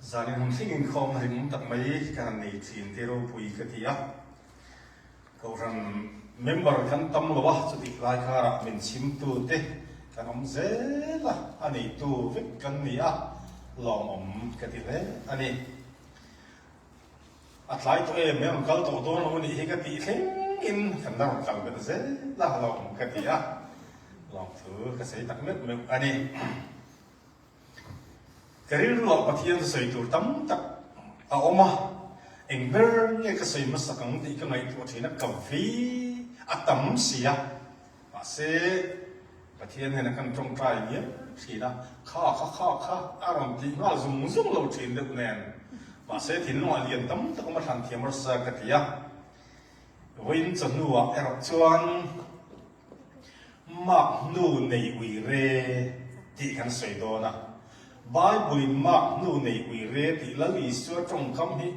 Zanin hmun thleng inkhawm ring tak mai kan han nei thin te ropui ka ti a. Kohhran member kan tam lo a, chutih lai karah min chimtu te kan awm zel a, a neitu vek kan ni a, lawmawm ka ti hle a ni. A tlai tawh em, min rawn kal tawh dawn lo a nih hi ka tih thleng in kan la rawn kal belh zel a, lawmawm ka ti a, lawmthu ka sawi tak meuh meuh a ni. Ka rilruah Pathian sawi tur tam tak a awm a, eng ber nge ka sawi hmasak ang tih ka ngaihtuah thin a, ka vei a tam si a. Mahse, Pathian hnenah kan tawngtai ngial thin a, kha kha kha kha a rawn tih nghal zung zung lo thin deuh nen. Mahse, thinlungah lian tam tak awm a thlan thiam harsa ka ti a. Vawiin chawhnuah erawh chuan Mark hnu nei ui re tih kan sawi dawn a. Bible-in mark hnu nei ui re tih Lal Isua tawngkam hi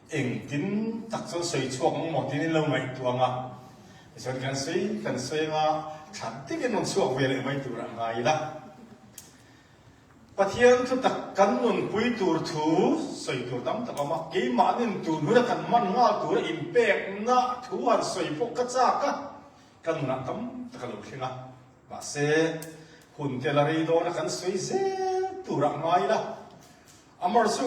engtin tak chuan sawi chhuak ang maw tiin in lo ngaihtuah ang a. Tichuan kan sawi kan sawi anga tha takin rawn chhuak ve leh mai tur a ngai ila. Pathian thutak kan nunpui tur thu sawi tur tam tak a awm a, keimahnin tun huna kan hman nghal tura inpekna thu han sawi pawh ka chak a, ka nunah tam tak a lo thleng a. Mahse, hun te la rei dawna kan sawi zel turah ngai ila, Amar chu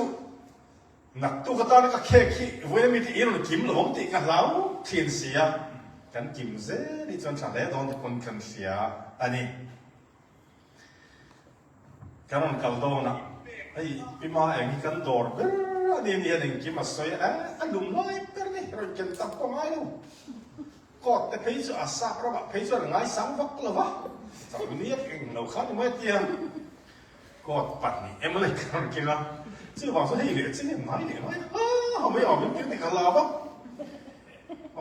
naktuk atana ka khek hi vawiin mite i rawn kim lo ang tih ka hlau thin si a, kan kim zel hi chuan tha hle dawn te pawn kan hria a ni. Kan rawn kal dawn a, hei Pi Ma eng hi kan dawr ber a ni ni hian engkim a sawi a, a lum lai ber ni, rawn ken tak pawh ngai lo. Court te phei chu a sap ramah phei chuan a ngaisang vak lo va, chauh niak eng lo kha ni mai a tia. Court pahnih emaw lei kan rawn keng a, chuvang chuan hei leh chin hi ngai leh ngai ha ha mai awm in thil ti ka la va.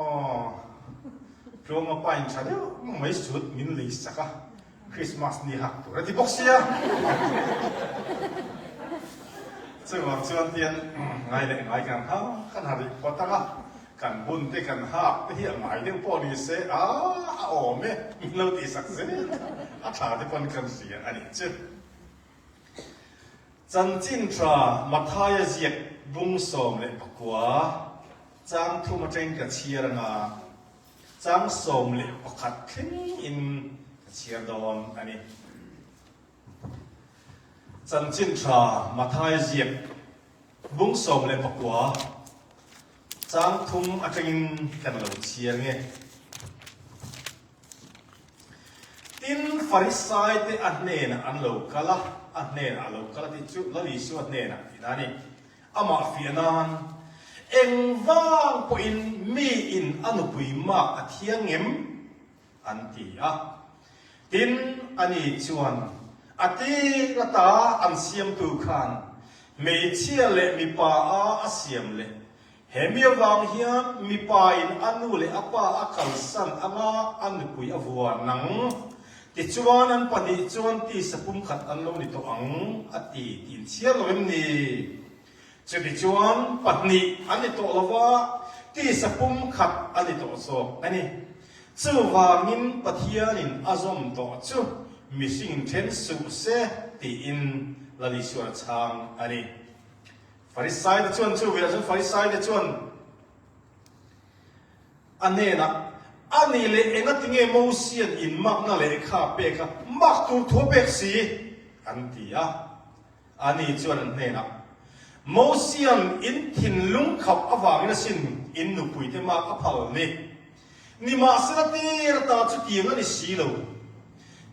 Aw, Tluanga pa in tha deuh mai sut min lei sak a. Christmas ni hak tur a ti bawk sia. Chuvang chuan tian ngai leh ngai kan ha kan ha rih phawt ang a, kan bun te kan hak te hi a ngai deuh pawh ni se a a awm e min lo tih sak zel a tha te pawn kan hria a nih chu. Chanchin tha Mathaia ziak bung 19 chang thum atangin ka chhiar anga Chang 11 thleng in ka chhiar dawn a ni. Chanchin tha Mathai ziak bung 19 chang thum atangin kan lo chhiar nge. Tin, Farisai te a hnenah an lo kal a, a hnenah a lo kal a tih chu Lal Isua hnenah tihna a ni. Amah fiah nan, Engvang pawhin miin a nupui mak a thiang em? an ti a. Tin, ani chuan, A tir ata an siamtu khan hmeichhia leh mipa a a siam leh, he mi avang hian mipain a nu leh a pa a kalsan anga a nupui a vuan ang, tichuan an pahnih chuan tisa pumkhat an lo ni tawh ang, a ti tih inchhiar lo em ni? Chutichuan pahnih an ni tawh lo va, tisa pumkhat a ni tawh zawk a ni. Chuvangin Pathianin a zawm tawh chu mihringin then suh se tiin Lal Isuan a chhang a ni. Farisaite chuan chu velah chuan Farisaite chuan a hnenah, A nih leh engatinge Mosian inmakna lehkha pek a mak tur thu a pek si? an ti a. Ani chuan an hnenah, Mosian in thinlung khauh avangin asin in nupuite mak a phal ni. Nimahsela tir ta chutiang a ni si lo.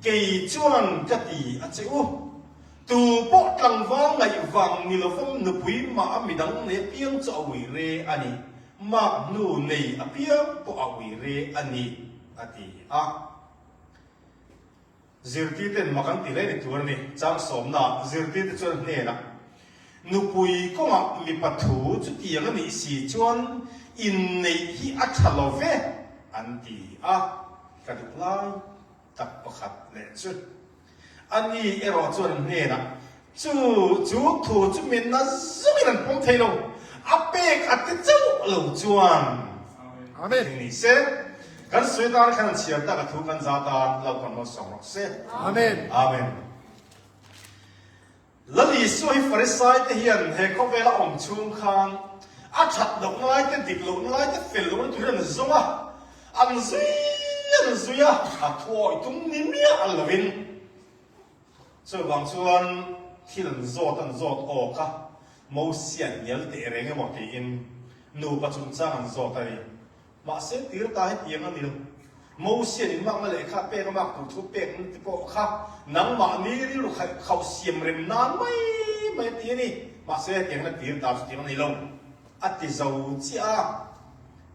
Kei chuan ka ti a che u. Tu pawh tlangval ngaih vang ni lovang nupui mah a midang nei apiang chu a ui re a ni, mak hnu nei apiang pawh a ui re a ni, a ti a. Zirtirten mak an ti hle ni tur a ni. Chang sawmnaah zirtirte chuan hnenah, Nupui kawngah mipa thu chutiang a nih si chuan inneih hi a tha lo ve, an ti a. Ka duh lai tak pakhat leh chu. Ani erawh chuan an hnenah, Chu chu thu chu min na zungin an pawm thei lo, a pek a ti chauh lo chuan Amen. Thing ni se, kan sawi tan khan an chhiar tak a thu kan za tan Lalpan malsawm rawh se. Amen. Amen. Lal Isua hi Farisai te hian he khawvel a awm chhung khan a that lohna lai te, dik lohna lai te, fel lohna tur hian an zawng a, an zui an zui a, a thuawih tum ni miah lovin. Chuvang chuan thil an zawt an zawt awk a, Mosia hnial teh reng emaw tiin nupa chungchang an zawt a ni. Mahse tir ta hetiang a ni lo. Mosian in makna lehkha pek a mak tur thu pek na te pawh kha nangmahni rilru khauh siam rem nan mai mai a ti a ni. Mahse hetiang na tir ta chutiang a ni lo. A ti zo chiah a,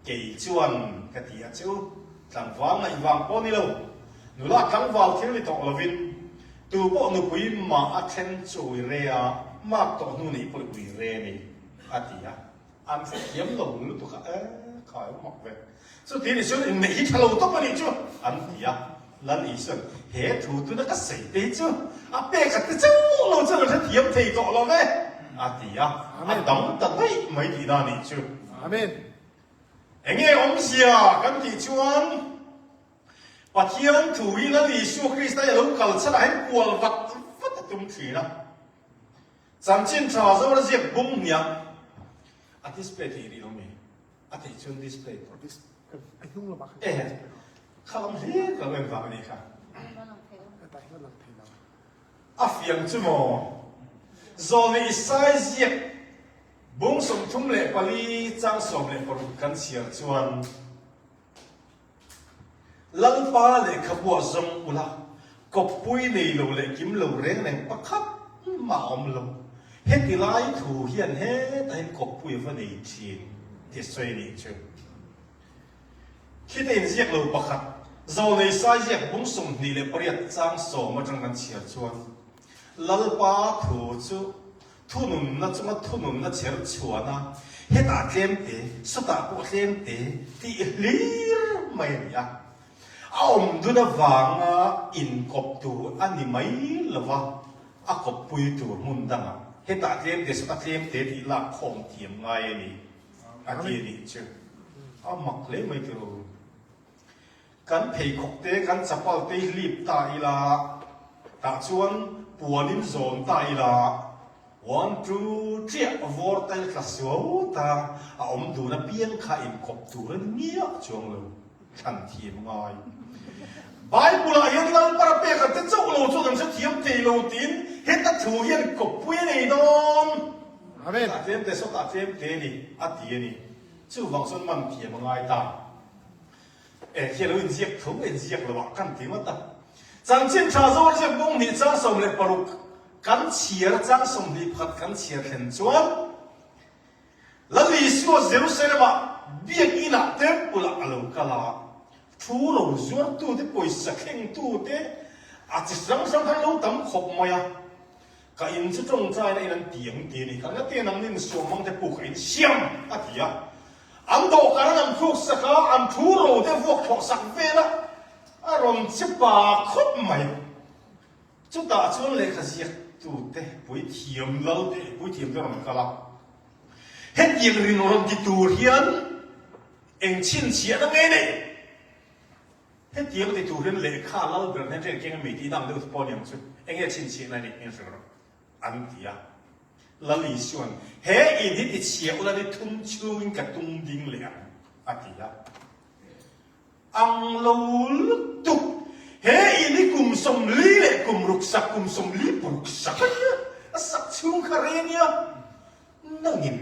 kei chuan ka ti a chu tlangval ngaih vang pawh ni lo. Nula tlangval thil ni tawh lovin tu pawh nupui mah a then chu ui re a, mak tawh hnu neih pawh ui re a ni a ti a. An hrethiam lo lutuk a, e khai mak ve. Chuti ni chuan inneih hi tha lo tawp a nih chu an ti a. Lal Isuan he thu tuna ka sawi te hi chu a pek a ti chauh lo chuan an hrethiam thei tawh lo ve a ti a. A dang ta daih mai tihna a nih chu. Amen. Enge awmzia kan tih chuan Pathian thu hi Lal Isua Krista hi a lo kal chhan ah hian kual vat vat a tum thin a. Chanchin tha Zora ziak bung hniah a display theih rih lo mi? A theih chuan display tawh. A hnung lamah khan. Eh, kha lam hlir ka lo en vang a nih kha. A fiang chu maw? Zawlni Isai ziak bung 34 chang 16 kan chhiar chuan Lalpa lehkhabu a zawng ula, kawppui nei lo leh kim lo reng reng pakhat mah a awm lo. Heti lai thu hian hetah hian kawppui a va nei thin tih a sawi a nih chu. Khita inziak lo pakhat, Zawlnei sai ziak bung 28 chang sawm atang kan chhiar chuan, Lalpa thu chu Thununna chunga thununna chher chhuan a, hetah tlemte, sawtah pawh tlemte tih hlir mai a ni a. A awm dun avanga inkawp tur a ni mai lo va, a kawppui tur hmun dangah hetah tlemte, sawtah tlemte tih lak khawm thiam ngai a ni, a ti a nih chu. A mak hle mai tiraw. Kan pheikhawk te, kan chapal te hi hlip ta ila, tah chuan puanin zawm ta ila, one, two, three ah vawr tel tla suau ta a awm dun apiang kha inkawp tur a ni miah chuang lo, thlan thiam ngai. Bible ah hian Lalpara pek an te chauh lo chuan an hrethiam thei lo tiin heta thu hian kawppui a nei dawn. Amen. Tah tlem te sawtah tlem te a ni a ti a ni. Chuvang chuan man thiam a ngai ta. E khi lo inziak tho inziak lo ah kan ti ngawt a. Chanchin tha zawr ziak bawng hnih chang 16 kan chhiar chang 21 kan chhiar thlen chuan Lal Isua Jerusalem ah biakinn ah temple ah a lo kal a, thu ro zuartu te pawisa thlengtu te a chi hrang hrang khan lo tam khawp mai a. Ka in chu tawngtaina in an ti ang ti a ni. Kan la ti a nang nin suamhmang te puk a in siam a ti a. An dawhkan an an thluk sak a, an thu ro te vuak thlawh sak vel a, a rawn che pa khawp mai. Chutah chuan lehkha ziak tu te puithiam lal te puithiam te rawn kal a. Hetiang rin rawn ti tur hian eng chhinchhiahna nge nei? Hetiang ti tur hian lehkha lal ber hnen ṭhen keng a mi tih dang deuh pawh a ni ang chu. Eng nge chhinchhiahna nih hming hrilh rawh an ti a. Lal Isua'n, He in hi ti chhia ula ni thum chhungin ka tung ding leh ang a ti a. Ang lo lutuk! He in hi kum 40 leh kum ruk sak, kum 46 sak a nia, a sak chhung kha rei a nia. Nangin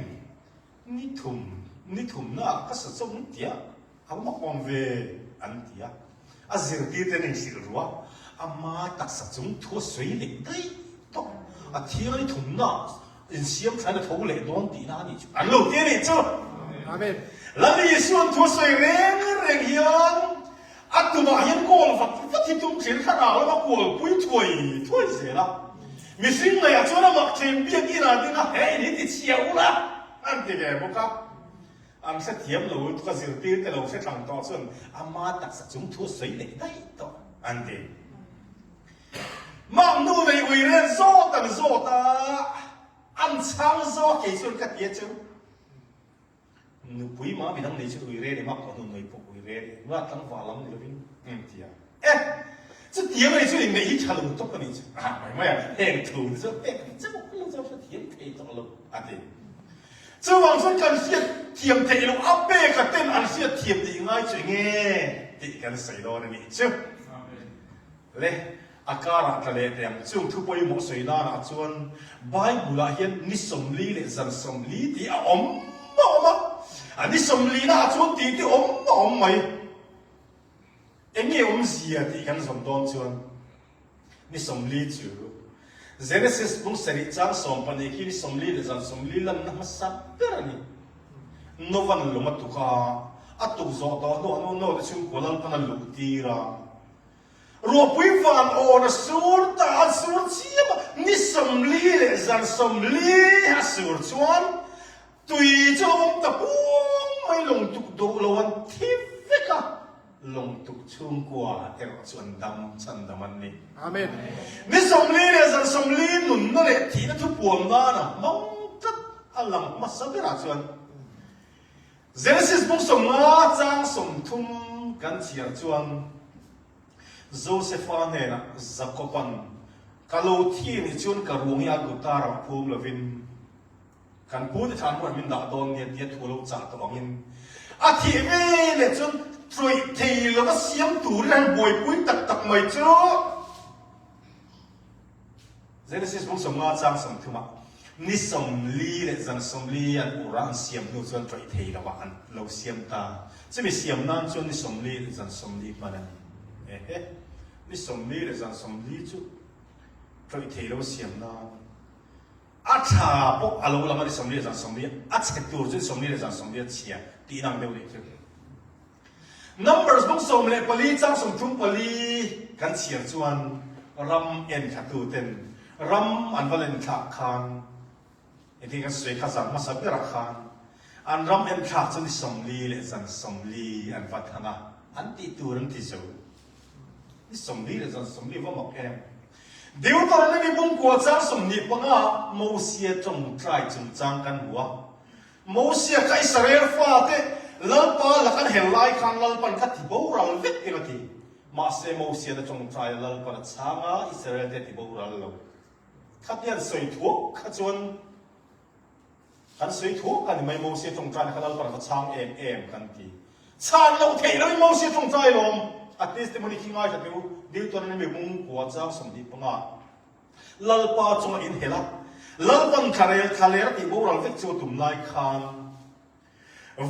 Ni thum, ni thumnaah ka sa chawm tia a mak awm ve an ti a. A zirtirte an inhrilh ru a, ama taksa chung thu a sawi leh daih tawh. A thiang ni thumnaah insiam thain a tho leh dawn tihna a nih chu an lo ti a nih chu. Amen. Lal Isua'n thu a sawi reng reng hian a tumah hian kawl vat vat hi tum thin thlarau lama kualpui thuai thuai zel a. Mihring ngaihah chuan amah ṭhen biakinn ah ding a, he in hi ti chhia ula an ti ve bawk a. An hrethiam lo lutuk a, zirtir te lo hre thlang tawh chuan ama taksa chung thu a sawi leh daih tawh an ti. Mah nu nei ui ren zawt an zawt a, an chhang zawk kei chuan ka ti a chu. Nupui mah midang nei chu ui re ni mak tawh hnu noi pawh ui re ni nula tlangval lam ni lovin ti a. E! Chutiang ani chu inneih hi tha lo tuk ani chu. Ah mai mai a heng thu te chu pek chauh lo chu hre thiam thei tawh lo a ti. Chuvang chuan kan hriat thiam theih loh a pek a ten an hriat thiam tih ngai chu enge tih kan sawi dawn a nih chu. Le a karah tla leh teh ang. Chung thu pawimawh sawi nanah chuan Bible ah hian ni 40 leh zan 40 tih a awm a awm a. A ni 40 naah chuan tih te awm a awm mai. Eng nge awmzia tih kan zawm dawn chuan ni 40 chu Genesis bung sarih chang 12 khi ni 40 leh zan 40 lanna hmasa ber a ni. Novan lung a tuk a, a tuk zawh tawh hnuah nu Note chhungkua Lalpan a luh tir a. Ruahpui van awn a sur ta, a sur chiam a, ni 40 leh zan 40 a sur chuan Tui chu a awm ta pum mai lawng tuk duh lo an thi vek a, lawng tuk chhungkua erawh chu an dam chhan dam an ni. Amen. Ni 40 leh zan 40 nunna leh thihna thupuam nana hmang tlat a lang hmasa berah chuan Genesis bung 50 chang 30 kan chhiar chuan Josefa hnenah Jakoban ka lo thi nih chuan ka ruang hi a guitar ah phum lovin Kan pu te thlan hmuh min dah dawn nia tia thu lo chah tawh angin a thih ve leh chuan tawih thei lova siam turin an buaipui tak tak mai chu Genesis bung 50 chang 30 ah ni 40 leh zan 40 an ur a an siam hnu chuan tawih thei lo ah an lo siam ta. Chumi siam nan chuan ni 40 leh zan 40 hman a ni. Ehe, ni 40 leh zan 40 chu tawih thei lo siam nan A tha pawh a lo lang a ni 40 leh zan 40, a chhe tur chu ni 40 leh zan 40 a chhia tih dang deuh nih chu. Numbers bung 14 chang 34 kan chhiar chuan ram enthlatu ten ram an va lenthlak khan engtin kan sawi kha zan hmasa berah khan an ram enthlak chu ni 40 leh zan 40 an va thang a, an tih tur an ti zo. Ni 40 leh zan 40 va mak em. Deuteronomy bungkua chang 25 ah Mosia tawngtai chungchang kan hmu a. Mosia kha Israel fate Lalpa lak an hel lai khan Lalpan kha ti boral vek em a ti. Mahse Mosia na tawngtai a Lalpan a chhang a, Israel te a ti boral lo. Khatian sawi thuak kha chuan Kan sawi thuak a ni mai, Mosia tawngtaina kha Lalpan va chhang em em kan ti. Chhan loh theih loin Mosia tawngtai lawm. A testimony khi ngaithla teh u, Deuteronomy bungkua chang 25. Lalpa chunga inhelh a, Lalpan thlarel thlaler a tih boral vek chu a tum lai khan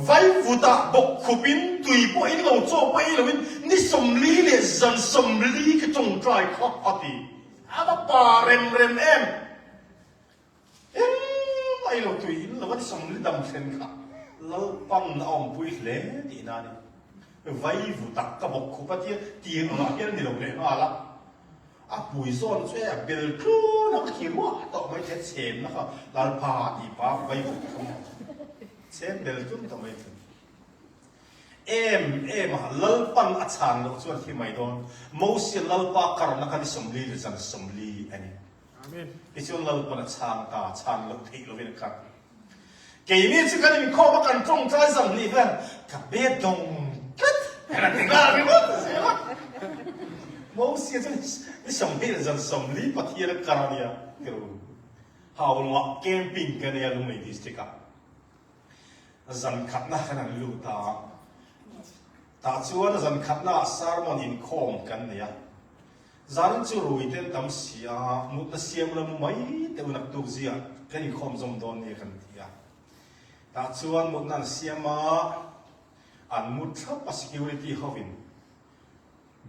vaivutah bawk khupin tui pawh in lo chaw pawh ei loin ni 40 leh zan 40 ka tawngtai kha a ti. A va pa rem rem em. Engmah i lo tui in lo a 40 dam thlen kha Lalpan a awmpui hle tihna a ni. Vai vu tak ka bawk khup a tia tiang angah hian a ni lo leh nghal a. A pui zawn chu e a bel tlun a ka khi ruah tawh mai thei a chhemna kha Lalpa a tih pa vai vu tak a maw chhem bel tlun tawh mai thei. Em em a Lalpan a chhan loh chuan thi mai dawn. Mosia Lalpa karna kha ni 40 leh zan 40 a ni. Tichuan Lalpan a chhang ta, chhan loh theih lovin a khat. Keini chu kan inkhawm a, kan tawngtai zam hnih hian ka be dawng tlat kan ti nghal ringawt zel a. Mosia chu ni 20 leh zan 40 Pathian a kar a nia ti ru. Haulawngah camping ka nei a Lunglei district ah. Zan khatna kan han lut a, tah chuan zan khatnaah sermon inkhawm kan nei a. Zanin chu rui ten tam si a, mutna siam la mu mai teuh naktuk ziah kan inkhawm zawm dawn nia kan ti a. Tah chuan mutna an siam a, an mut thlap a security hovin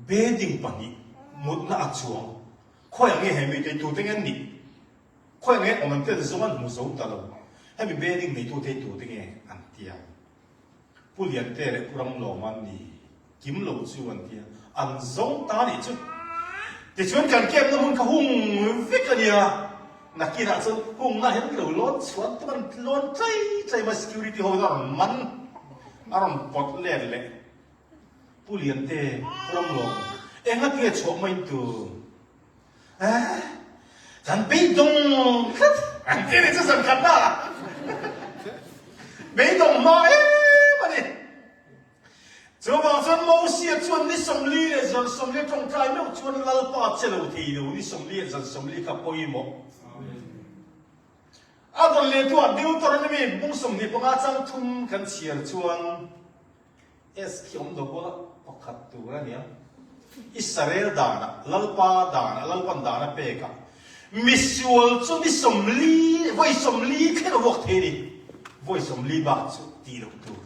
bedding pahnih mutna a chuang khawiah nge he mite tute nge an nih? Khawiah nge awm an tel zawng an hmu zo ta lo, hemi bedding neitute hi tute nge an ti a. Pu Liante leh Pu Ramlawma an ni kim lo chu an ti a, an zawng ta nih chu. Tichuan kan kemna hmun kha hung vek a nia, nakinah chuan hungna hian lo lawn chhuah tum an lawn tlai tlai mai security ho hian a rawn man, a rawn pawt let leh. Pu Liante, Pu Ramlawm, engatinge chhuah mai tur? Eh, kan beidawng tlat an ti ni chu zan khat na beidawng hma em a ni. Chuvang chuan Mosia chuan ni 40 leh zan 40 ṭawngṭai meuh chuan Lalpa che lo thei lo, ni 40 leh zan 40 kha pawimawh. A dawn leh tuah Deuteronomy bung 25 chang thum kan chhiar chuan S khi awm lo bawla pakhat tur a nia. Israel danah, Lalpa danah, Lalpan dan a pek a, misual chu ni 40, vawi 40 thleng a vuak thei a ni. Vawi 40 bak chu tih loh tur.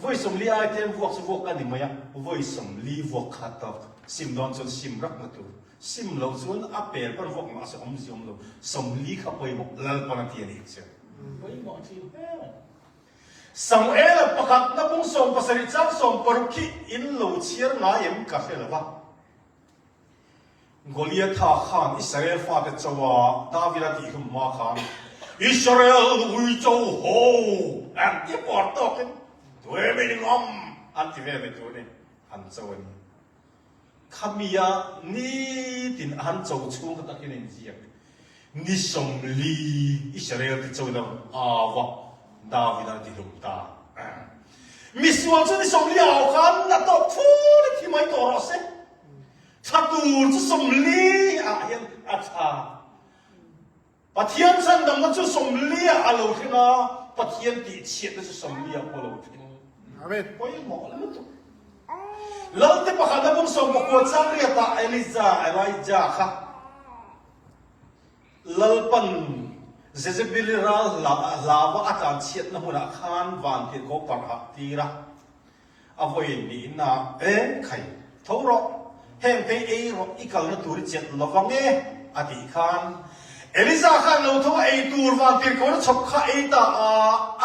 Vawi 40 ai tlem vuak chu vuak a ni mai a, vawi 40 vuak kha tawk. Sim dawn chuan sim rak na tur. Sim loh chuan a pel pawn vuak mahse awmzia awm lo. 40 kha pawimawh Lalpan a ti a nih chu. Pawimawh thin hle mai. Samuela pakhatna bung 17 chang 60 khi in lo chhiar ngai em ka hre lo va. Goliatha khan Israel fate cho a Davida tihhlum hma khan Israel uicho ho an ti pawr tawkin tuemin ngam an ti vel mai tur a ni, an cho a ni. Khamia nitin a han cho chhung kha takin a inziak. Ni 40 Israel te choin a rawn au a, Davida a tihlum ta. Misual chu ni 40 a au khan na tawp thul i thi mai tawh rawh se. Thla tur chu 40 ah hian a tha. Pathian chhandamna chu 40 ah a lo thleng a, Pathian tihchhiatna chu 40 ah pawh a lo thleng. Amen. Pawimawh lutuk. Lalte pakhatna bung 19 chang riatah Elijah, Elijah kha Lalpan Jezebeli ral hlava a tlanchhiatna hmunah khan vantirhkoh parh ah tir a. A vawiin niin a eng khai, Tho rawh, heng te ei rawh, i kalna tur i chelh lo vang e, a tih khan Eliza khan lo tho a ei tur vantirhkohna chhawp kha ei ta a,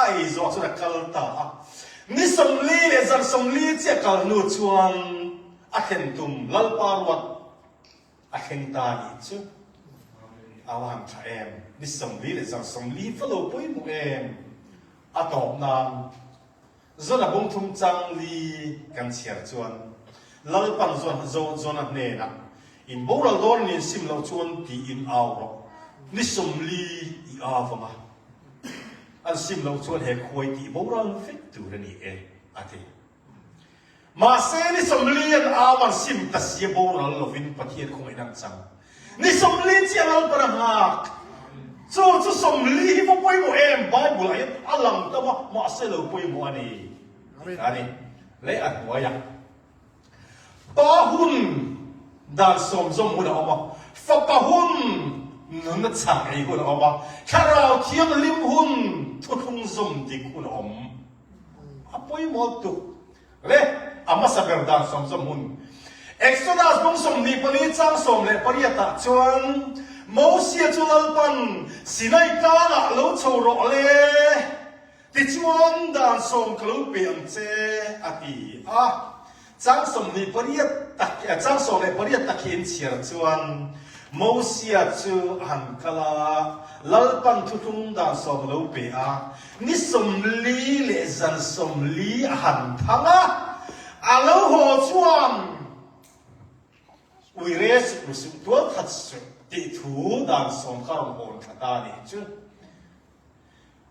a ei zawh chuan a kal ta a. Ni 40 leh zan 40 chiah kal hnu chuan a thlen tum Lalpa ruat a thleng ta nih chu a va han tha em! Ni 40 leh zan 40 va lo pawimawh em! A tawp nan Zona bung thum chang li kan chhiar chuan Lalpan zawn Zona hnenah, In boral dawn niin sim loh chuan tiin au rawh, ni 40 i au vang a, an sim loh chuan he khuai tih boral vek tur a ni e, a ti. Mahse ni 40 an au an sim ta sia boral lovin Pathian khawngaihna an chang. Ni 40 chiah Lalpan a nghak. Chu chu 40 hi va pawimawh em? Bible ah hian a lang tam a, mahse lo pawimawh a ni. A ni. Leh a hnuaiah Pa hun dan sawm zawm hun a awm a, Fapa hun nunna chhang ei hun a awm a, Thlarau Thianghlim hun thuthlung zawm dik hun a awm. A pawimawh tuk. Le a hmasa ber dan sawmzawm hun. Exodus bung 24 chang 18 ah chuan Mosia chu Lalpan Sinai tlangah lo chho rawh le, tichuan dan sawm ka lo pe ang che a ti a. Chang 28 tak chang 18 tak hi in chhiar chuan Mosia chu a han kal a, Lalpan thuthlung dan sawm a lo pe a, Ni 40 leh zan 40 a han thang a, a lo haw chuan Uire suh suh tual khat suh tih thu dan sawm kha rawn hawn thla ta a nih chu.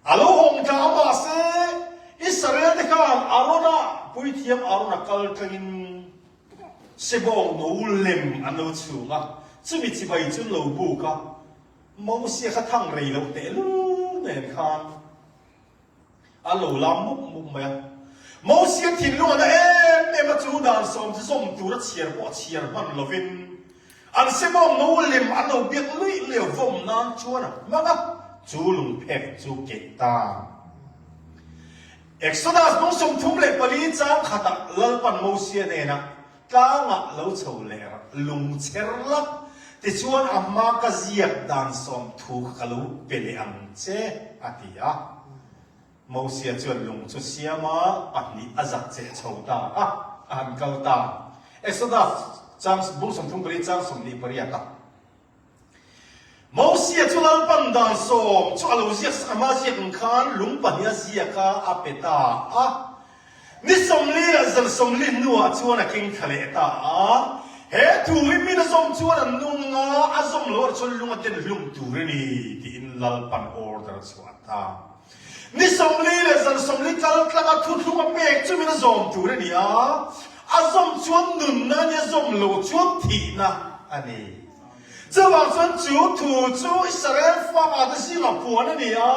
A lo hawng thla a mahse Israel te khan Arona puithiam Arona kal tlangin Sebawng no lem an lo chhung a, chumi chibai chu an lo buk a, Mosia kha thang rei loh tehlul nen khan a lo lam mup mup mai a. Mosia thinlung a na em em a, chu dan sawm chu zawm tur a chhiar pawh a chhiar hman lovin an sebawng no lem an lo biak luih luih a vawm nan chuan a hmang a, chu lungphek chu keh ta. Exodus bung 34 chang khatah Lalpan Mosia hnenah Tlangah lo chho leh rak lung cher la, tichuan a hma ka ziak dan sawm thu kha ka lo pe leh ang che, a ti a. Mosia chuan lung chu siam a, pahnih a zak cheh chho ta a, a han kal ta. Exodus chang bung 34 chang 28 a. Mosia chu Lalpan dan sawm chu a lo ziak sak a, hma ziak ang khan lung pahnih a ziak a, a pe ta a. Ni 40 leh zan 40 hnuah chuan a keng thla leh ta a. He thu hi min a zawm chuan an nung a, a zawm lo ahcun lung a ten hlum tur a ni tiin Lalpan order a chuah ta. Ni 40 le zan 40 kal tlang a thuthlung a pek chu min a zawm tur a ni a, a zawm chuan nunna a ni, a zawm lo chuan thihna a ni. Chuvang chuan chu thu chu Israel fapa te zingah puan a ni a,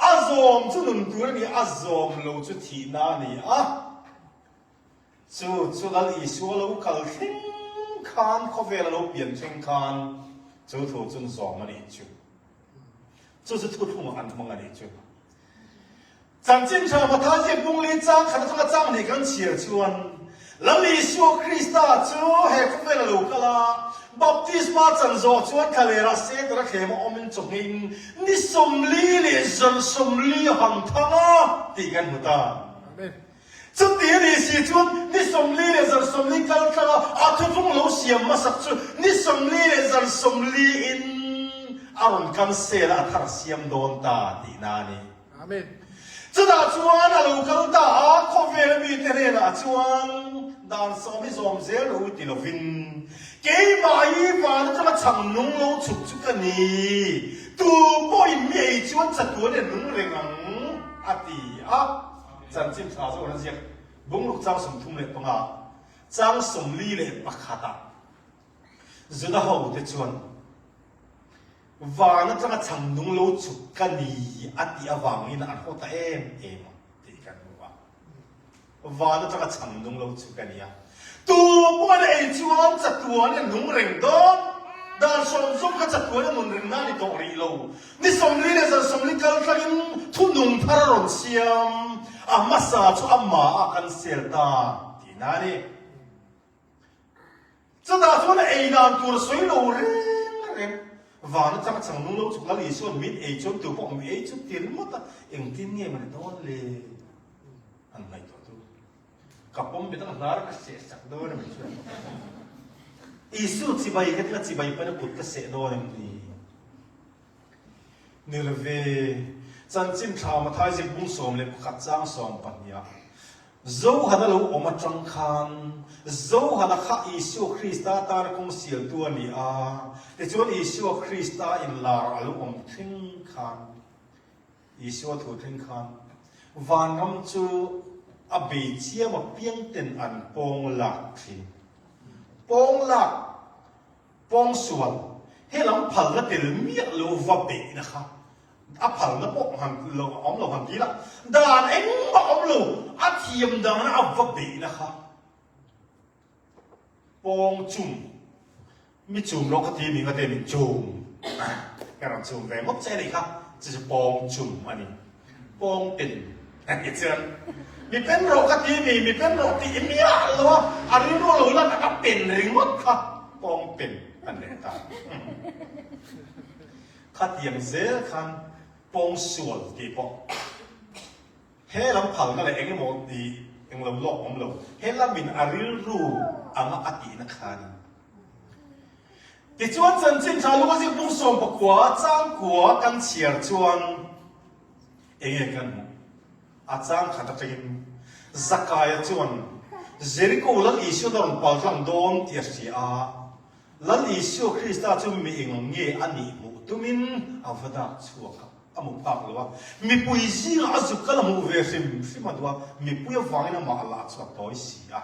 a zawm chu nun tur a ni, a zawm lo chu thihna a ni a. Chu chu Lal Isua lo kal thleng khan, khawvel a lo pian thleng khan chu thu chun zawm a nih chu. Chu chu thuthlungah an hmang a nih chu. Chanchin Tha Matthai ziak bungli chang khat atanga chang hnih kan chhiar chuan Lal Isua Krista chu he khawvel a lo kal a, baptisma chan zawh chuan thlalerah Setana thlem a awmin chawhngeiin ni 40 leh zan 40 a han thang a tih kan hmu ta. Amen. Chuti a nih si chuan ni 40 leh zan 40 kal tlang a, a thuthlung lo siam hmasak chu ni 40 leh zan 40 in a rawn cancel a, a thar siam dawn ta tihna a ni. Amen. Chutah chuan a lo kal ta a, khawvel mite hnenah chuan dan sawm hi zawm zel rawh u ti lovin, Keimah hi van atanga chhang nung lo chhuk chu ka ni, tu pawhin mi ei chuan chatuan in a nung reng ang, a ti a. Chanchin tha zawk an ziak bungruk chang 35, chang 41 ah Juda ho te chuan van atanga chhang nung lo chhuk ka ni a tih avangin an haw ta em em ang tih kan hmu a. Van atanga chhang nung lo chhuk ka ni a. Tu pawh an ei chuan chatuan a nung reng dawn. Dan sawm zawng kha chatuan a nun reng na ni tawh rih lo. Ni 40 leh zan 40 kal tlangin thunung thar a rawn siam. A hmasa chu amah a kan sel ta tihna a ni. Chutah chuan a ei dan tur a sawi lo reng reng. Van atanga chang nung lo chuk Lal Isua'n min ei chuan tu pawh mi ei chu ti ringawt a, engtin nge mawni dawn le? An ngaihtuah tu. Ka pawm bet a, ka hnar ka seh sak dawn em chuan. Isu chibai ka tia chibai pawn a kut ka seh dawn em ni? Ni lo ve, chanchin thla Mathai zik bung 11 chang 12 ah Johana lo awm atang khan Johana kha Isua Krista tana kawng sialtu a ni a, tichuan Isua Krista inlar a lo awm thleng khan Isua thu thleng khan vanram chu a bei chiam apiang ten an pawng lak thin. Pawng lak, pawng sual, he lam phalna tel miah lo va beihna kha a phalna pawh han lo awm lo han ti la, dan engmah awm lo, a thiam dana a va beihna kha Pawng chum, mi chum rawh ka ti mi ngate min chum ka rawn chum ve ngawt che a nih kha, chu chu pawng chum a ni. Pawng pen a ni chuan mi pen rawh ka ti mi, mi pen rawh tih i miah lo a, a rilru lo lan a ka pen ringawt kha pawng pen a ni leh ta. Khatiang zel khan pawng sual tih pawh. He lam phalna leh eng emaw tih eng lo lawk awm lo, he lamin a rilru anga a tihna kha a ni. Tichuan chanchin tha lung a zik bung 19 chang kua kan chhiar chuan eng nge kan hmuh? A chang khat atangin Zakaia chuan Jeriko Lal Isuan a rawn paltlang dawn tih a hria a, Lal Isua Krista chu mi eng nge a nih hmuh tumin a va dak chhuak a. A hmu phak lo a, mipui zingah a zuk kal a hmuh ve hrim hrim a duh a, mipui avangin amah a lah chu a tawi si a.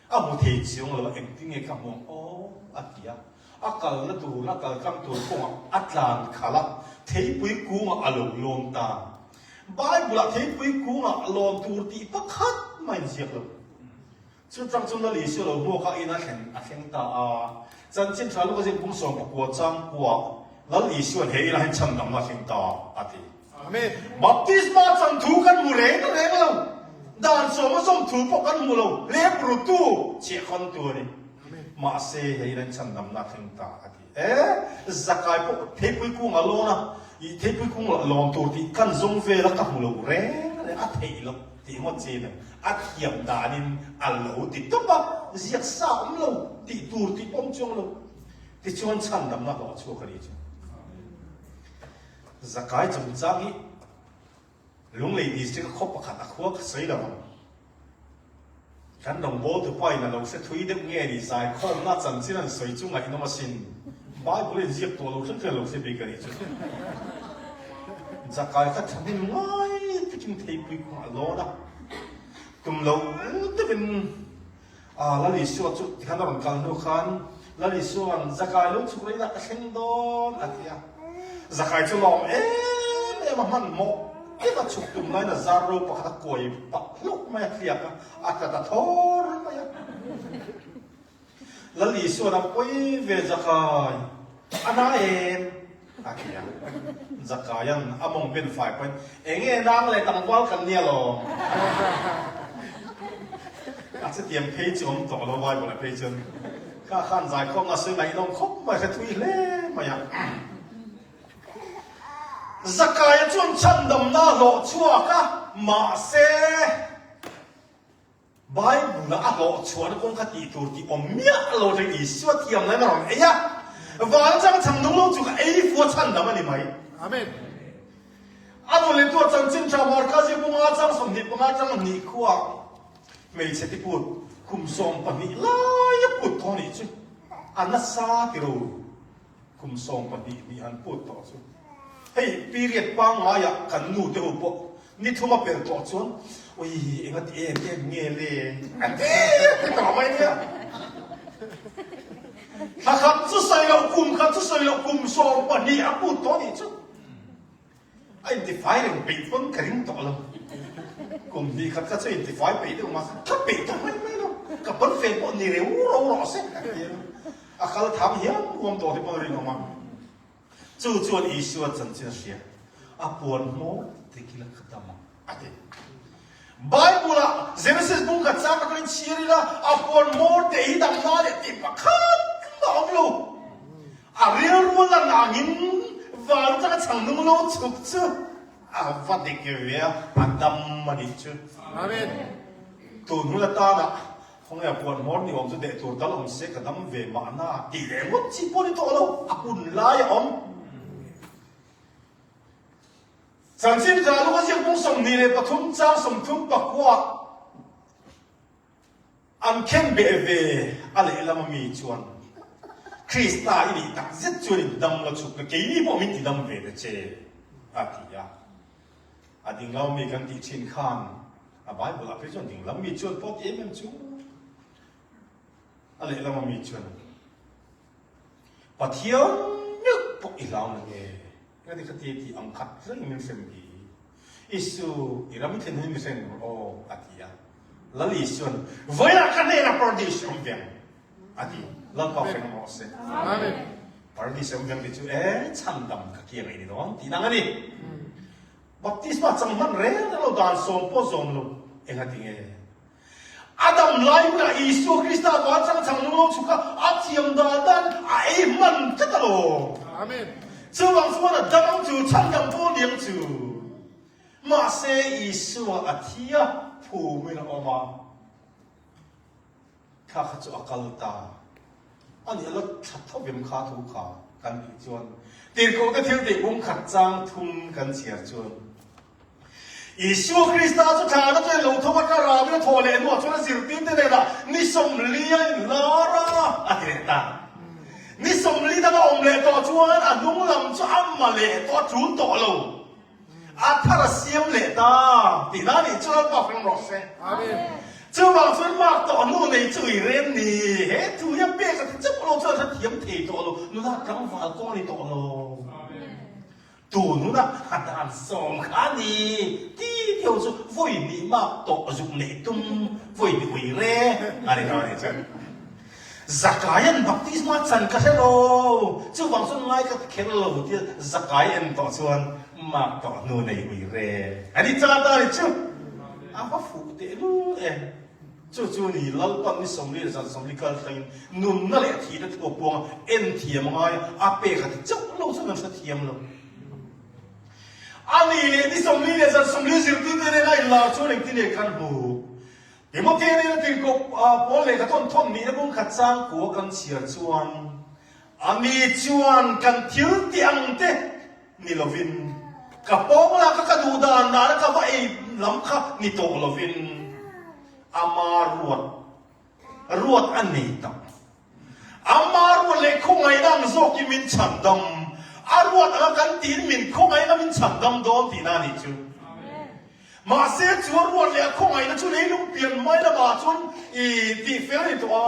A hmu thei chiang lo a, engtin nge ka hmu ang aw a ti a. A kalna tur, a kal tlang tur kawngah a tlan khalh a, theipui kungah a lo lawn ta. Bible-ah theipui kungah lawn tur tih pakhat mah a inziak lo. Chutang chu Lal Isua lo hmuak a in a thlen a thleng ta a. Chanchin tha luka zing pum 19 chang kuah Lal Isua'n he inah hian chhandamna a thleng ta a ti. Amen. Baptisma chan thu kan hmu reng reng lo. Dan sawm a zawm thu pawh kan hmu lo. Lep rutu chhiahkhawntu a ni. Mahse he inah hian chhandamna a thleng ta a ti. E, Zakai pawh theipui kung a lawn a, i theipui kung lah lawn tur tih kan zawng vel a ka hmu lo reng reng a theih loh. Tih ngawt chi nen a thiam danin a lo ti tawp a, ziak sa awm lo, tih tur tih pawh awm chuang lo. Tichuan chhandamna hlawh a chhuak a nih chu. Zakai chungchang hi Lunglei District a khaw pakhat a khua ka sawi lo ang. Kan rawngbawltu pa in a lo hre thui deuh nge ni zaikhawmnak chanchin an sawi cu ngaihnawm asin. Bible in ziak tuah lo hrimhrim lo si bik anih cu. Zakai kha ṭhahnem ngai takin theipui kung a lawn a. Tum lo deuh in Lal Isua cu tikhan a rawn kal hnu khan Lal Isua'n Zakai lo chuk rei dah ka thleng dawn a ti a. Zakai cu lawm em em a hmanhmawh tiva chuk tum nain a zar ro pakhat a kuai pah hlauh mai a tliak a, a tla ta thawr mai a. Lal Isua'n a poi ve Zakai, a na em? A ti a. Zakaia'n a mawng ben fai pahin, Enge nang le tlangval kan nia lawm? A chutiang phei chu awm tawh lo Bible ah phei cun. Kha khan zaikhawmnak sawi ngaihnawm khawp mai hre thui hle mai a. Zakaia chuan chhandamna a hlawh chhuak a, mahse Bible-a a hlawh chhuahna kawng kha tih tur tih awm miah lo ring Isua thiam lain a rawn ei a, van chang chang nung lo chu ka ei fu a chhandam a ni mai. Amen. A nu leh tua chanchin tha Marka zir bunga chang 25 chang hnih khuaa hmeichhe tiput kum 12 laia put tawh nih chu a nasa ti ro. Kum 12 nih han put tawh chu hei period pangngaiah kan nu te ho pawh ni thum a pel tawh chuan ui enga ti em em nge le a ti a ti tawh mai nia. Thla khat chu sawi loh kum khat chu sawi loh kum 12 a put tawh nih chu. A intifai reng peih pawn ka ring tawh lo. Kum hnih khat kha chu intifai peih deuh mah ka peih tawh mai mai lo. Ka pawn fel pawh ni reu ro rawh se a ti a. A kal tham hiam huam tawh te pawn a rinawm a. Chu chuan Isua chanchin a hria. A puan hmawr te kila ka dam ang a ti. Bible-ah Genesis bung khat chang atangin chhiar ila a puan hmawr te hi damna leh tih pakhat mah a awm lo. A rilru lan angin van atanga chhang nung lo chhuk chu a va dik ve a, a dam a nih chu. Amen. Tun hun atana khawnge a puan hmawr ni awm chu deh tur tal awm se ka dam ve mahna tih leh ngawt chi pawh ni tawh lo, a hun lai a awm. Chanchin tha luka ziak bung 23 chang 30 pakua an khen beh ve a lehlam a mi chuan Krista i nih tak zet chuan in dam la chhuk na keini pawh min ti dam ve ta che a ti a. A dinglam mi kan tih thin khan a Bible ah phei chuan dinglam mi chuan pawh ti em em chu a lehlam a mi chuan Pathian meuh pawh i hlau na nge? Engati kha ti tih ang khat reng min hrem hi? Isu, i ram i thlen hun mi hreng rawh aw, a ti a. Lal Isuan, Vawilah ka hnenah paradis a awm veng, a ti. Lalpa hreng rawh se. Amen. Paradis a awm veng ti chu e, chhandam ka kiang ei ni dawn tih nang a ni. Baptisma chang hman reng reng lo dan sawm pawh zawm lo, engati nge? A dam lai hunah Isua Krista van chang chang nung lo chhuk a, a thiam dan dan a ei hman tlat a lo. Amen. Chuvang chuan a dam ang chu, chhandam pawh a ni ang chu. Mahse Isua a thi a, phumin a awm a, thla kha chu a kal ta. Ani a la thla tho vem kha thu kha kan tih chuan Tirhkohte thiltih bung khat chang thum kan chhiar chuan Isua Krista chu thla na chuan lo tho a, thlarau in a thawh leh hnuah chuan a zirtirte hnenah ni 40 a inhlar a, a ti leh ta. Ni 40 dang a awm leh tawh chuan a hnung lam chu a ma leh tawh a tul tawh lo. A thar a siam leh ta tihna a nih chu Lalpa feng rawh se. Amen. Chuvang chuan mark tawh hnu nei chu i rem ni. He thu hi a pek a ti chauh lo chuan hrethiam thei tawh lo. Nula tlangval kawng a ni tawh lo. Tun hunah a dan sawm kha a ni ti deuh chu vawi hnih mak tawh zuk neih tum vawi hnih ui re a ni tawh a nih chuan Zakaia'n baptisma chan ka hre lo chuvang chuan ngai ka ti kher lo tia Zakai en tawh chuan mak tawh hnu nei ui re a ni chang ta a ni chu a va fuh tehlul e. Chu chu ni Lalpan ni 40 leh zan 40 kal thlengin nunna leh thihna thu a puang a, en thiam a ngai a, a pek a ti chauh lo chuan an hrethiam lo. A ni leh ni 40 leh zan 40 zirtirte nena inlar chuan engtin nge kan hmu? Timothea nena tirhkoh Paul lehkha thawn thawn nihna bung khat changkua kan chhiar chuan, A mi chuan kan thil tih ang te ni lovin, ka pawng laka ka duh dan dana ka va ei lam kha ni tawh lovin. Ama ruat ruat a nei tak. Ama ruat le khawngaihnak ang zawk i min chhandam. A ruat anga kan tiin min khawngaihna min chhandam dawn tihna nih cu. Mahse cu a ruat le a khawngaihna cu leilung pian mai lamah cun i tihfel a ni tawh a.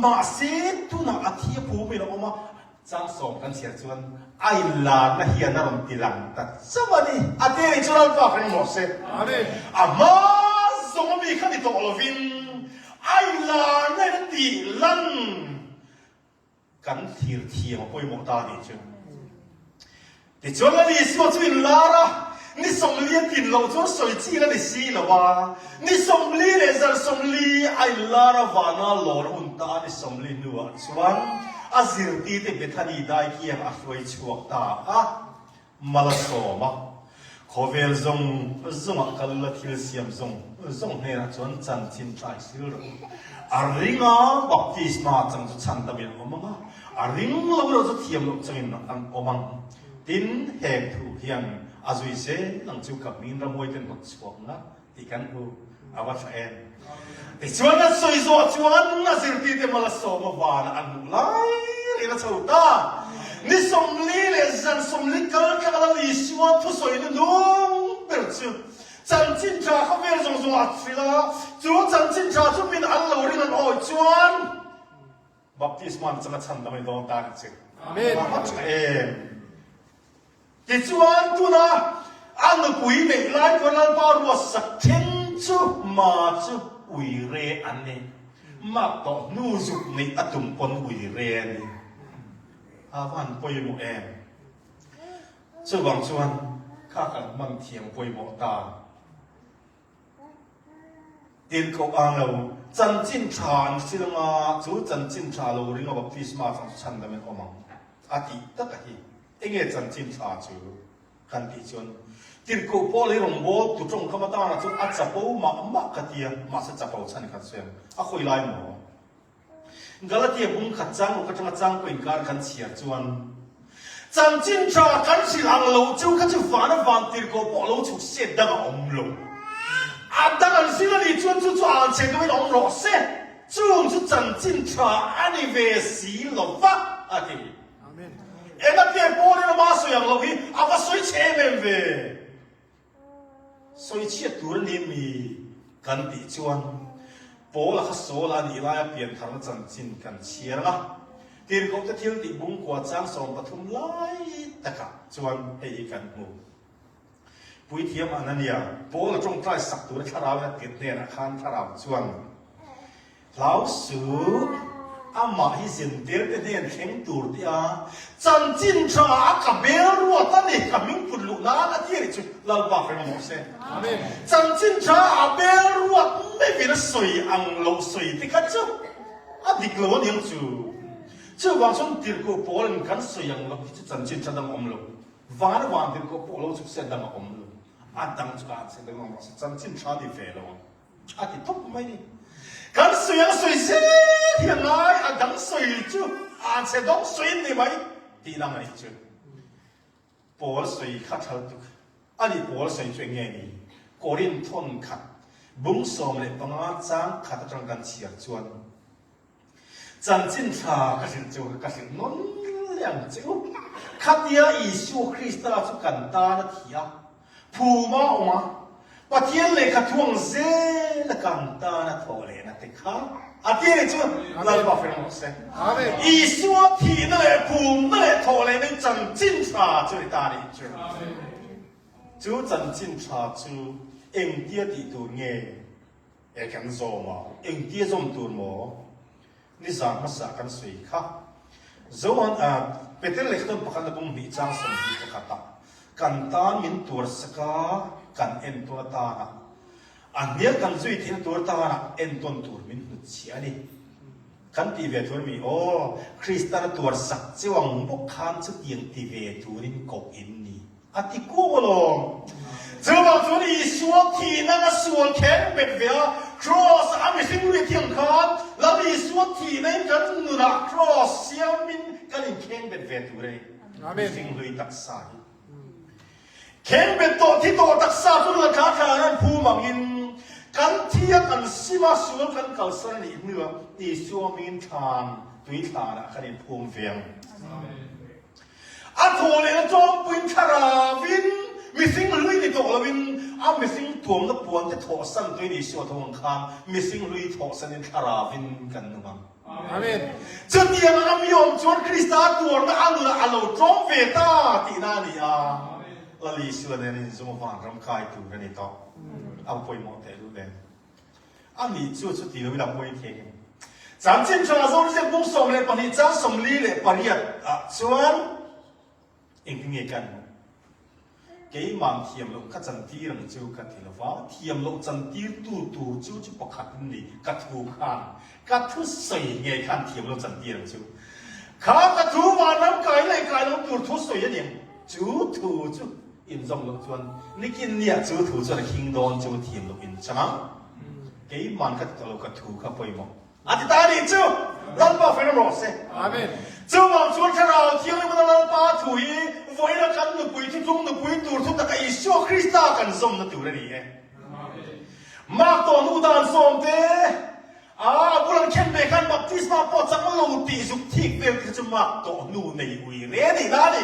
Mahse tunah a thi a phum in a awm a, Cangsawm kan chhiar chuan a inlarna hian a rawn tilang ta chauh a ni. A te nih chuan Lalpa reng rawh se. A hma zawng ami kha ni tawh lovin a inlarna in a tih lan kan thlir thiam a pawimawh ta nih chu. Tichuan Lal Isua chu inlar a, ni 40 a tlin loh chuan sawi chi la ni si lo a, ni 40 leh zar 40 a inlar a vana lawr a hun ta a, ni 40 hnuah chuan a zirtirte Bethany dai kiang a hruai chhuak ta a, mal a sawm a, khawvel zawng zawngah kal la thil siam zawng zawng hnenah chuan chanchin tlai sil rawh u. A ringa baptisma chang chu chhandamin a awm ang a, A ring lo lo chu thiam loh changin an awm ang. Tin, heng thu hian a zui zel ang chu ka hming ramhuai ten hnawt chhuak nga tih kan hmu a va tha em. Tichuan an sawi zawh chuan a zirtirte mal a sawm a vanah an hmuh lai reng a chho ta. Ni 40 leh zan 40 kal tlang a Lal Isua thusawi nunung ber chu chanchin tha khawvel zawng zawngah a hrilh a, chu chanchin tha chu min an lo ring an awih chuan Baptisma an changa chhan dam a ni dawn ta ni che. Amen. A tha em. Tichuan tuna a nupui neih lai chuan Lalpa ruatsak then chu ma chu uire an ni. Mak tawh hnu zuk neih a tum pawn uire a ni. A va han pawimawh em. Chuvang chuan kha kan hman thiam pawimawh ta. Tirhkoh ang lo, chanchin tha an hrilh anga chu chanchin tha lo ringa baptisma chang chu chhandam in awm ang a tih tak a hi. Enge chanchin tha chu kan tih chuan Tirhkoh Paul hi rawngbâwl tu tawngkam atana chuan a chapo mah mah ka tia, mahse chapo chhan khat sawi ang a khawi lai maw? Galatia bung khat chang ruk atanga chang pawh inkar kan chhiar chuan chanchin tha kan hrilh ang lo chu kha chu van a van tirhkoh pawh lo chhuk se dang a awm lo. A dang an hrilh a nih chuan chu chu an chhe deuhin awm rawh se, chung chu chanchin tha a ni ve si lo va a ti. Engati Paul-in ama sawi ang lo hi a va sawi chhe em em ve. Sawichhiat tur a ni mi kan tih chuan Paula kha Saul a nih laia piantharna chanchin kan chhiar ang a, tirhkohte thil tih bungkua chang 13 lai takah chuan hei hi kan hmu. Puithiam Anania, Paula tawngtai sak tura thlarauin a tirh hnenah khan thlarau chuan, Hlau suh, amah hi zintir te hnen thleng tur tih a chanchin tha a ka bel ruat a ni, ka hming put luh nan a ti a nih chu Lalpa hreng a mawh se. Chanchin tha a bel ruat meuhin a sawi ang lo sawi te kha chu a dik lo a niang chu. Chuvang chuan tirhkoh pawlin kan sawi ang loh hi chu chanchin tha dang a awm lo. Van a van tirhkoh pawh lo chhuk se a dang a awm lo. A dang chu ka han sawi dang a mawh se chanchin tha ni ve lo ang. A ti tawp mai ni. Kan sawi ang sawi zel hi a ngai, a dang sawi chu a chhe dawng sawi an ni mai tih lang a nih chu. Paul sawi kha thal tuk a ni Paul sawi chu eng nge ni? Korinth thawn khat bung 15 chang khat atang kan chhiar chuan Chanchin tha ka hrilh chu ka hrilh nawn leh ang che u. Khatia Isua Krista chu kan tan a thi a, phum a awm a, Pathian lehkha thuang zel a kan tan a thawh lehna te kha a ti a ni chu Lalpa fel rawh se. Isua thihna leh phumna leh thawh lehna in chanchin tha chu a ni ta a nih chu. Chu chanchin tha chu engtia tih tur nge? E kan zawm a, engtia zawm tur maw? Nizan hmasa kan sawi kha. Zoan a Peter lehkhaton pakhat na bung hnih chang 21 ah kan tan min tuar sak a, kan entawn atana a hnial kan zui theihna tur atana entawn tur min hnutchhiah a ni. Kan ti ve tur mi aw, Kristan a tuar sak cheu ang bawk khan chutiang ti ve turin koh in ni. A ti kuau alawm. Chuvang chuan Isua thihna a sual kher bet ve a, Kraws a mihring ri thiang khan Lal Isua thihna in kan nunah Kraws siamin kan inkheng bet ve tur a ni. Mihring hlui taksa hi. Kheng bet tawh thi tawh taksa chu la thla thla an phum angin. Kan thi a kan sim a sual kan kalsan a nih hnuah Isua min thlan tui thlan ah kan in phum ve ang. A thaw leh a tlawmpuiin thlarau in mising hlui ni tawh loin a mising tuamna puan te thawhsan tuin Isua tho ang khan mising hlui thawhsan in thlarau in kan nung ang. Amen. Chutiang a mi awm chuan Krista tuarna a nunah a lo tlawm ve ta tihna a ni a. Lal Isua nen inzung vanram kai tur a ni tawh. A pawimawh tehlul em? Anih chu chuti loin a pawi thei em? Chanchin Tha Zawrziak bung 12 chang 48 ah chuan engtin nge kan hmuh? Keimah thiam loh ka chantir ang chu ka ti lova, thiam loh chantirtu tur chu chu pakhat in ni, ka thu khan, ka thusawi ngei khan thiam loh chantir ang chu. Kha ka thu vanram kai leh kai lo tur thusawi a ni ang, chu thu chu inzawm loh chuan nikin nia chu thu chuan a khing dawn chu thiam loh in chang ang. Keimah ka ti tawh lo, ka thu kha pawimawh. A ti ta a nih chu, Lalpa fel rawh se. Amen. Chuvang chuan Thlarau Thianghlim a Lalpa thu hi vawiin a kan nupui thuthlung nupui tur thu taka Isua Krista kan zawmna tur a ni e. Mark tawh hnu dan sawmte a bul an khen ve khan baptisma pawh chang lo tih zuk thik vel te kha chu Mark tawh hnu nei ui re a nih la a ni.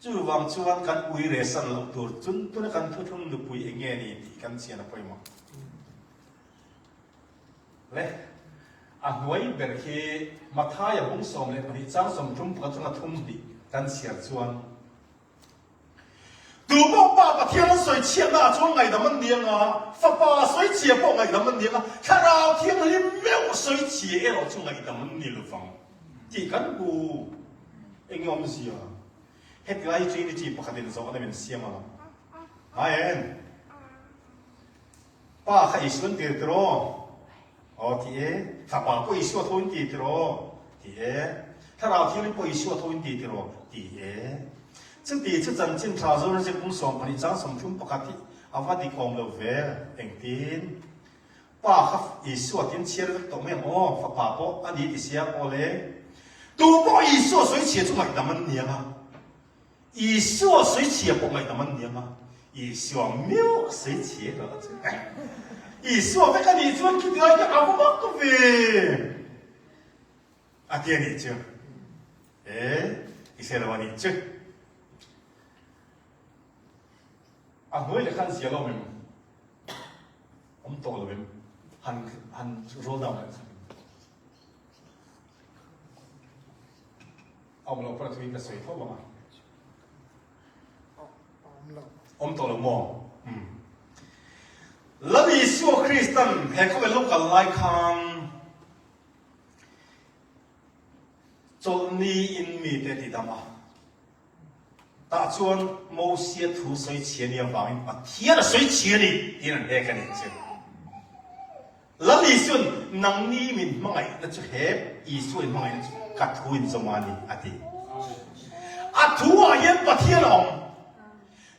Chuvang chuan kan ui re san loh tur chun tuna kan thuthlung nupui eng nge ni tih kan chian a pawimawh. Le, a hnuai ber khi Mathaia bung 12 chang 30 atanga 32 kan chhiar chuan, Tu pawh Pa Pathian an sawi chhiatna ah chuan ngaihdam an ni anga, Fapa sawi chhia pawh ngaihdam an ni anga, Thlarau Thianghlim meuh sawi chhia erawh chu ngaihdam an ni lovang tih kan hmu. Eng awmzia? Heti lai hi Trinity pakhatin zawhna min siam a lang. Hai em? Pa kha Isua an tir tiraw? Aw ti e. Fapa pawh Isua tho in ti tiraw? Ti e. Thlarau Thianghlim pawh Isua tho in ti tiraw? Ti e. Chuti chu chanchin tha zawr zir pung 12 chang 31 hi a va dik awm lo ve. Engtin? Pa kha Isua tin chhiar vek tawh mai ang aw, fapa pawh a ni ti sia aw le. Tu pawh Isua sawi chhia chu ngaihdam an ni ang a. Isua sawichhia pawh ngaihdam an ni ang a, Isua meuh sawichhia erawh a chu Isua vek a nih chuan khiti lai hi a va mak ve a ti a nih chu. E, i hre lo a nih chu. A hnuai leh khan zia lo em? Awm tawh lo em? Han han roll down leh khat. Awm lo pawh thuin ka sawi tho ang a. Awm tawh lo maw? Um. Lal Isua Kristan he khawvel lo kal lai khan chawlhni in mite ti dam a. Tah chuan Mosia thu sawi chhia ni avangin Pathian a sawi chhia ni tiin an hek a nih chu. Lal Isuan, Nangni min hmangaihna chu he Isua in hmangaihna chu ka thu in zawm a ni, a ti. A thu ah hian Pathian a awm.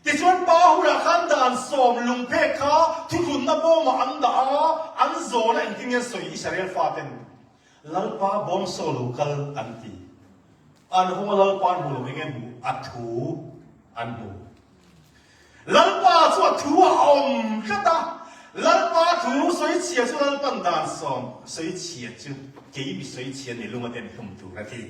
Tichuan Pa hunah khan dan sawm lungphek kha thuthlunna bawmah an dah a, an zawn a engtin nge an sawi Israel faten? Lalpa bawngsaw lo kal an ti. An hung a Lalpa an hmu lo eng nge hmu? A thu an hmu. Lalpa chu a thu a awm tlat a, Lalpa thu sawichhia chu Lalpan dan sawm sawichhia chu kei mi sawichhia ni lunga ten hlum tur a ti.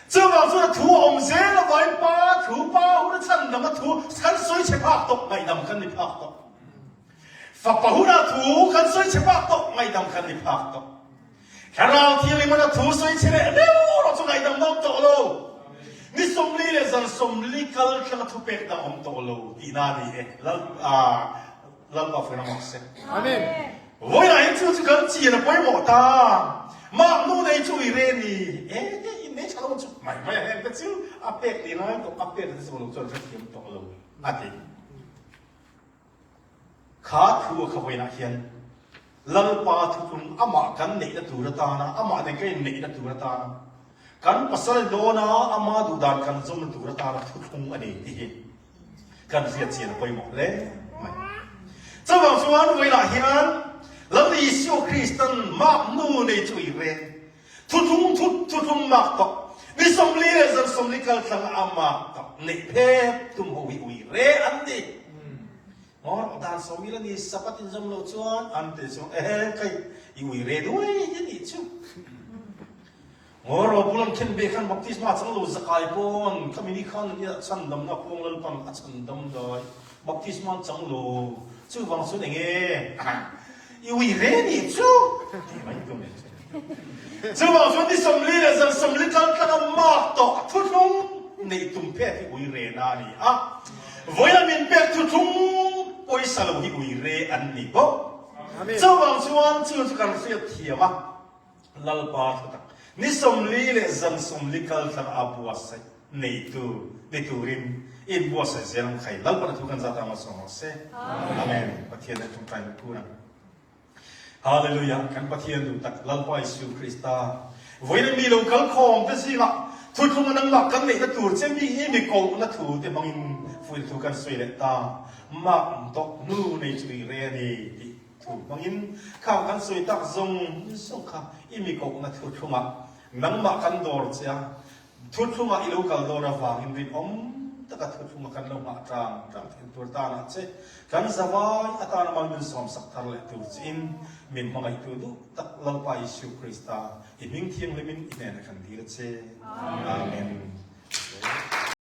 Chuvang chuan a thu a awm zel avangin Pa thu, Pa hun a chhandam a thu kan sawichhe phak tawh, ngaihdam kan ni phak tawh. Fapa hunah thu kan sawi chhe phak tawh, ngaihdam kan ni phak tawh. Thlarau Thianghlim huna thu sawi chhe leh deuh rawh chu ngaihdam na awm tawh lo. Ni 40 leh zan 40 kal thlanga thupek dang awm tawh lo tihna a ni e. Lal, Lalpa faina mak se. Amen. Vawilah hian chu chu kan chian a pawimawh ta. Mah nu nei chu i re ni. E, e, in nei tha lo chu mai mai a heng te chu a pek ni lai tawh, a pek te chu lo chuan hrethiam tawh lo a ti. Kha thu a kha vawiinah hian Lalpa thuthlung amah kan neihna tur atana, amah nen kan inneihna tur atana, kan pasal a ni dawn a, ama duhdan kan zawmna tur atana thuthlung a ni tih hi kan hriat chian a pawimawh hle mai. Chuvang chuan vawiinah hian Lal Isua Kristan mak nu nei chu i reng, thuthlung thut thuthlung mak tawh, ni 40 leh zan 40 kaltlang a mak tawh neih phet tum ho hi ui re an ni. Ngawr dan sawmi la ni sapat in zam lo chuan an te chu ehe kai i ui re duai ni ni chu. Ngawr ro bulan khen be khan baptisma chang lo zakai pon khami ni khan ni chan dam na pong lal pan a chan dam dai baptisma chang lo chu wang chu enge i ui re ni chu ti mai tu ne chu. Chu wang chu ni somli le zan somli kal tlang a mak to thuthlung nei tum phe hi ui re na ni a. Voilam in pek thuthlung poisa lo hi ui re an ni bawk. Chuvang chuan chu chu kan hriat thiam a, Lalpa thutak ni 40 le zan 40 kal tlang a buatsaih neitu ni turin in buatsaih zel ang khai. Lalpa na thu kan zat ang sawm rawh se. Amen. Pathian nih ṭawngṭai na kun ang. Hallelujah. Kan Pathian duh tak Lalpa Jesuh Krista. Voilam mi lo kal khawm te zingah thuthlung a nangmah kan neihna tur che mi hi mi kohna thu te hmangin fuil thu kan sawi leh ta. Mak tok nu nei chu i re ani ti thu hmangin khang kan sawi tak zawng zawng kha i mi kohna thuthlungah nangmah kan dawr che a Thuthlungah i lo kal dawn avangin rinawm taka thuthlunga kan lo nghah ṭang ṭang thin tur tanah che kan zavai atana mal min sawmsak thar leh tur chiin min hmangaihtu duh tak Lalpa Jesuh Krista i hming thianghlimin i hnenah kan dil a che. Amen.